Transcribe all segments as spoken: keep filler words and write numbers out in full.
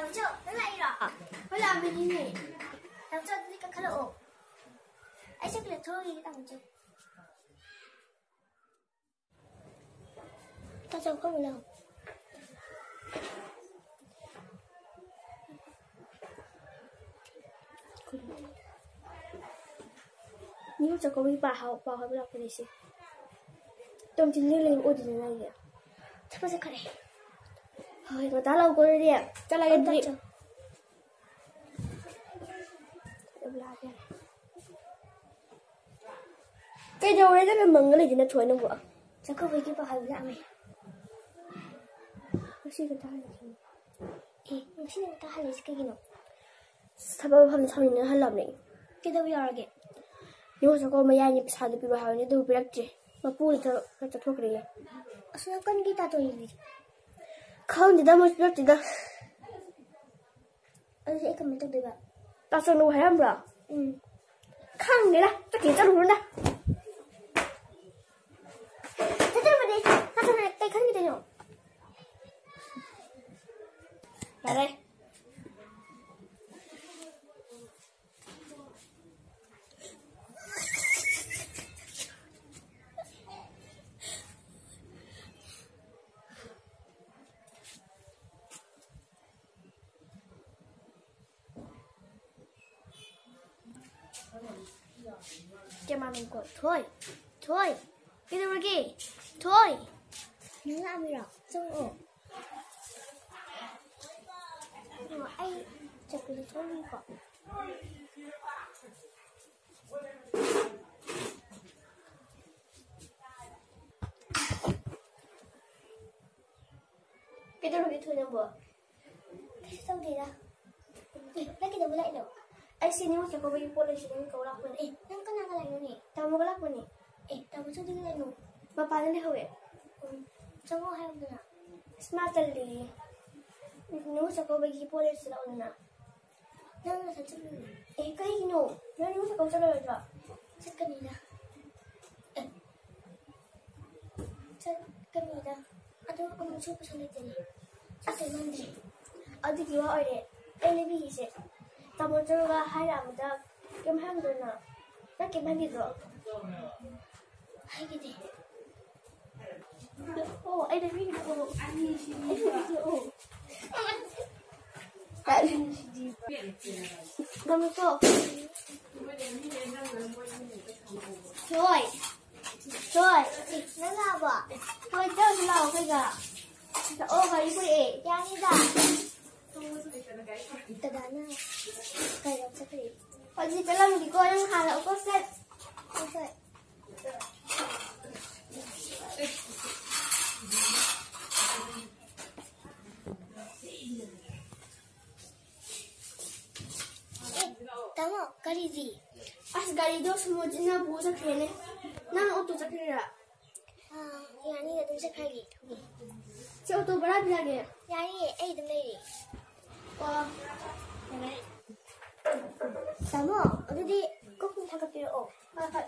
ꯇꯥꯃꯣꯆꯧ, ꯅꯪ ꯂꯥꯛꯏꯔꯣ? ꯍꯣꯏ, ꯂꯥꯛꯑꯝꯃꯤꯅꯤꯅꯦ꯫ ꯇꯥꯃꯣꯆꯧ, ꯑꯗꯨꯗꯤ ꯀꯥꯈꯠꯂꯛꯑꯣ꯫ ꯑꯩ ꯁꯦ ꯀꯩꯅꯣ ꯊꯣꯛꯎꯈꯤꯒꯦ, ꯇꯥꯃꯣꯆꯧ꯫ ꯇꯥꯃꯣꯆꯧ, ꯐꯝꯃꯨ ꯂꯥꯎ꯫ ꯅꯤꯉꯣꯜ ꯆꯥꯛꯀꯧꯕꯒꯤ ꯄꯥ ꯍꯥꯎ-, ꯄꯥꯎ ꯍꯥꯏꯕ ꯂꯥꯛꯄꯅꯦ ꯁꯦ꯫ ꯇꯣꯝ ꯆꯤꯡꯂꯦꯟ ꯂꯩꯕ ꯑꯣꯏꯗꯣꯏꯅꯦ ꯅꯪꯒꯤ? ꯊꯕꯛ ꯆꯠꯈ꯭ꯔꯦ꯫ ꯍꯣꯏ, ꯉꯟꯇꯥ ꯂꯥꯛꯎꯀꯣ ꯑꯗꯨꯗꯤ꯫ ꯆꯠꯂꯒꯦ ꯑꯗꯨꯗꯤ꯫ ꯆꯠꯂꯣ꯫ ꯀꯩꯗꯧꯔꯦ ꯅꯪꯅ ꯃꯪꯉ ꯂꯩꯗꯨꯅ ꯊꯣꯏ ꯅꯪꯕꯨ? ꯆꯥꯛꯀꯧꯕꯒꯤ ꯄꯥꯎ ꯍꯥꯏꯕ ꯂꯥꯛꯑꯝꯃꯦ꯫ ꯉꯁꯤ ꯈꯛꯇ ꯍꯜꯂꯛꯏꯁꯤꯅꯦ꯫ ꯑꯦ, ꯉꯁꯤ ꯈꯛꯇ ꯍꯜꯂꯛꯏꯁꯤ ꯀꯩꯒꯤꯅꯣ? ꯊꯕꯛ ꯃꯐꯝꯗ ꯁꯥꯎꯅꯤꯡꯗꯅ ꯍꯜꯂꯛꯑꯕꯅꯦ꯫ ꯀꯩꯗꯧꯕ ꯌꯥꯎꯔꯒꯦ? ꯅꯤꯉꯣꯜ ꯆꯥꯛꯀꯧꯕ ꯃꯌꯥꯏꯒꯤ ꯄꯩꯁꯥꯗꯣ ꯄꯤꯔꯛꯑꯣ ꯍꯥꯏꯕꯅꯦ, ꯑꯗꯨꯕꯨ ꯄꯤꯔꯛꯇ꯭ꯔꯦ꯫ ꯃꯄꯨꯗꯨꯗ ꯈꯔ ꯆꯠꯊꯣꯛꯈ꯭ꯔꯦꯌꯦ꯫ ꯑꯁꯣꯝ ꯅꯥꯀꯟꯒꯤ ꯇꯥꯇꯣꯟꯗꯨꯗꯤ? ꯈꯪꯗꯦꯗ, ꯃꯣꯏꯁꯨ ꯄꯤꯔꯛꯇꯦꯗ꯫ ꯑꯗꯨꯗꯤ ꯑꯩ ꯀꯃꯥꯏꯅ ꯇꯧꯗꯣꯏꯕ? ꯇꯥꯆꯧꯅꯕꯨ ꯍꯥꯏꯔꯝꯕ꯭ꯔꯣ? ꯎꯝ꯫ ꯈꯪꯗꯦꯗ, ꯆꯠꯈꯤ ꯆꯠꯂꯨꯔꯣꯗ꯫ ꯆꯠꯆꯔꯨꯕꯗꯤ ꯇꯥꯆꯧꯅ ꯀꯩ ꯈꯟꯈꯤꯗꯣꯏꯅꯣ? ꯌꯥꯔꯦ꯫ ꯀꯦꯃꯥ ꯅꯪꯀꯣ꯫ ꯊꯣꯏ! ꯊꯣꯏ! ꯀꯩꯗꯧꯔꯒꯦ? ꯊꯣꯏ! ꯅꯪ ꯂꯥꯛꯑꯝꯃꯤꯔꯣ? ꯆꯪꯉꯛꯑꯣ꯫ ꯑꯣ, ꯑꯩ ꯆꯧꯀ꯭ꯔꯤꯗ ꯊꯣꯛꯑꯝꯃꯤꯀꯣ꯫ ꯀꯩꯗꯧꯔꯒꯦ ꯊꯣꯏ ꯅꯪꯕꯣ? ꯀꯩꯁꯨ ꯇꯧꯗꯦꯗ꯫ ꯑꯦ, ꯅꯪ ꯀꯩꯗꯧꯕ ꯂꯥꯛꯏꯅꯣ? ꯑꯩꯁꯦ ꯅꯤꯉꯣꯜ ꯆꯥꯛꯀꯧꯕꯒꯤ ꯄꯣꯠ ꯂꯩꯁꯤꯅ ꯀꯧ ꯂꯥꯛꯄꯅꯦ꯫ ꯑꯦ, ꯅꯪ ꯀꯅꯥꯒ ꯂꯥꯛꯏꯅꯣꯅꯦ? ꯇꯥꯃꯣꯒ ꯂꯥꯛꯄꯅꯦ꯫ ꯑꯦ, ꯇꯥꯃꯣ ꯆꯧꯗꯤ ꯀꯩꯅꯣ? ꯃꯄꯥꯟꯗ ꯂꯩꯍꯧꯋꯦ꯫ ꯎꯝ, ꯆꯪꯉꯣ ꯍꯥꯏꯌꯨꯗꯅ꯫ ꯑꯁ, ꯃꯥ ꯇꯜꯂꯦꯌꯦ꯫ ꯅꯤꯉꯣꯜ ꯆꯥꯛꯀꯧꯕꯒꯤ ꯄꯣꯠ ꯂꯩꯁꯤ ꯂꯥꯛꯑꯣꯗꯅ꯫ ꯅꯪ ꯅꯊꯟ ꯆꯠꯂꯨꯅꯦ꯫ ꯑꯦ, ꯀꯩꯒꯤꯅꯣ? ꯅꯪ ꯅꯤꯉꯣꯜ ꯆꯥꯛꯀꯧꯕ ꯆꯠꯂꯔꯣꯏꯗ꯭ꯔꯣ? ꯆꯠꯀꯅꯤꯗ꯫ ꯑꯦ, ꯆꯠꯀꯅꯤꯗ꯫ ꯑꯗꯣ ꯑꯃꯨꯛꯁꯨ ꯄꯩꯁꯥ ꯂꯩꯇꯦꯅꯦ꯫ ꯆꯠꯇꯣꯏ ꯃꯥꯟꯗ꯭ꯔꯦ꯫ ꯑꯗꯨꯒꯤ ꯋꯥ ꯑꯣꯏꯔꯦ꯫ ꯑꯩ ꯂꯩꯕꯤꯒꯦꯁꯦ꯫ ꯇꯥꯃꯣ ꯆꯠꯂꯒ ꯍꯥꯏꯔꯛꯑꯝꯕꯗ ꯀꯩꯝ ꯍꯥꯏꯔꯝꯗ꯭ꯔꯣ ꯅꯪ? ꯅꯪ ꯀꯩꯝ ꯍꯥꯏꯈꯤꯗ꯭ꯔꯣ? ꯍꯥꯏꯈꯤꯗꯦ꯫ ꯑꯣ, ꯑꯩ ꯂꯩꯕꯤꯒꯦꯀꯣ꯫ ꯑꯩ ꯂꯩꯕꯤꯒꯦ, ꯑꯣ꯫ ꯇꯥꯃꯣ ꯆꯣ꯫ ꯆꯣꯏ꯫ ꯆꯣꯏ꯫ ꯅꯪ ꯂꯥꯛꯑꯕꯣ? ꯍꯣꯏ, ꯆꯧꯁꯤ ꯂꯥꯛꯑꯣ ꯑꯩꯈꯣꯏꯒ꯫ ꯑꯣ, ꯒꯥꯔꯤ ꯄꯨꯔꯛꯑꯦ꯫ ꯌꯥꯅꯤꯗ꯫ ꯗꯗꯥꯅ ꯀꯩꯅꯣ ꯆꯠꯈ꯭ꯔꯦ꯫ ꯍꯧꯖꯤꯛ ꯆꯠꯂꯝꯒꯦꯀꯣ, ꯅꯪ ꯍꯥꯟꯅ ꯂꯥꯛꯎꯀꯣ, ꯁꯠ꯫ ꯍꯣꯏ, ꯍꯣꯏ꯫ ꯑꯦ, ꯇꯥꯃꯣ, ꯀꯔꯤꯗꯤ? ꯑꯁ, ꯒꯥꯔꯤꯗꯣ ꯁꯨꯃꯣ ꯖꯤꯠꯅ ꯄꯨ ꯆꯠꯈ꯭ꯔꯦꯅꯦ꯫ ꯅꯪ ꯑꯣꯇꯣ ꯆꯠꯈ꯭ꯔꯤꯔꯥ? ꯑꯥ, ꯌꯥꯅꯤꯗ, ꯑꯗꯨꯝ ꯆꯠꯈ꯭ꯔꯒꯦ꯫ ꯁꯤ ꯑꯣꯇꯣ ꯚꯔꯥ ꯄꯤꯔꯛꯑꯒꯦ꯫ ꯌꯥꯅꯤꯌꯦ, ꯑꯩ ꯑꯗꯨꯝ ꯂꯩꯔꯦ꯫ ꯑꯣ, ꯌꯥꯔꯦ꯫ ꯇꯥꯃꯣ, ꯑꯗꯨꯗꯤ ꯀꯣꯛ ꯊꯥꯡꯒꯠꯄꯤꯔꯛꯑꯣ꯫ ꯍꯣꯏ, ꯍꯣꯏ꯫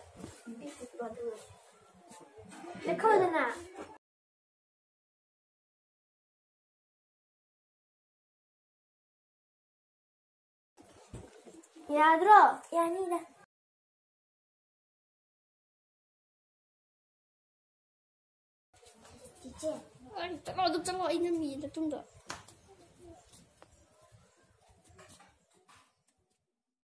ꯂꯦꯛꯍꯧꯗꯅ꯫ ꯌꯥꯗ꯭ꯔꯣ? ꯌꯥꯅꯤꯗ꯫ ꯆꯤꯆꯦ꯫ ꯑꯩ ꯆꯠꯂꯣ, ꯑꯗꯨꯝ ꯆꯠꯂꯣ, ꯑꯩ ꯅꯝꯃꯤꯌꯦ ꯅꯇꯨꯡꯗ꯫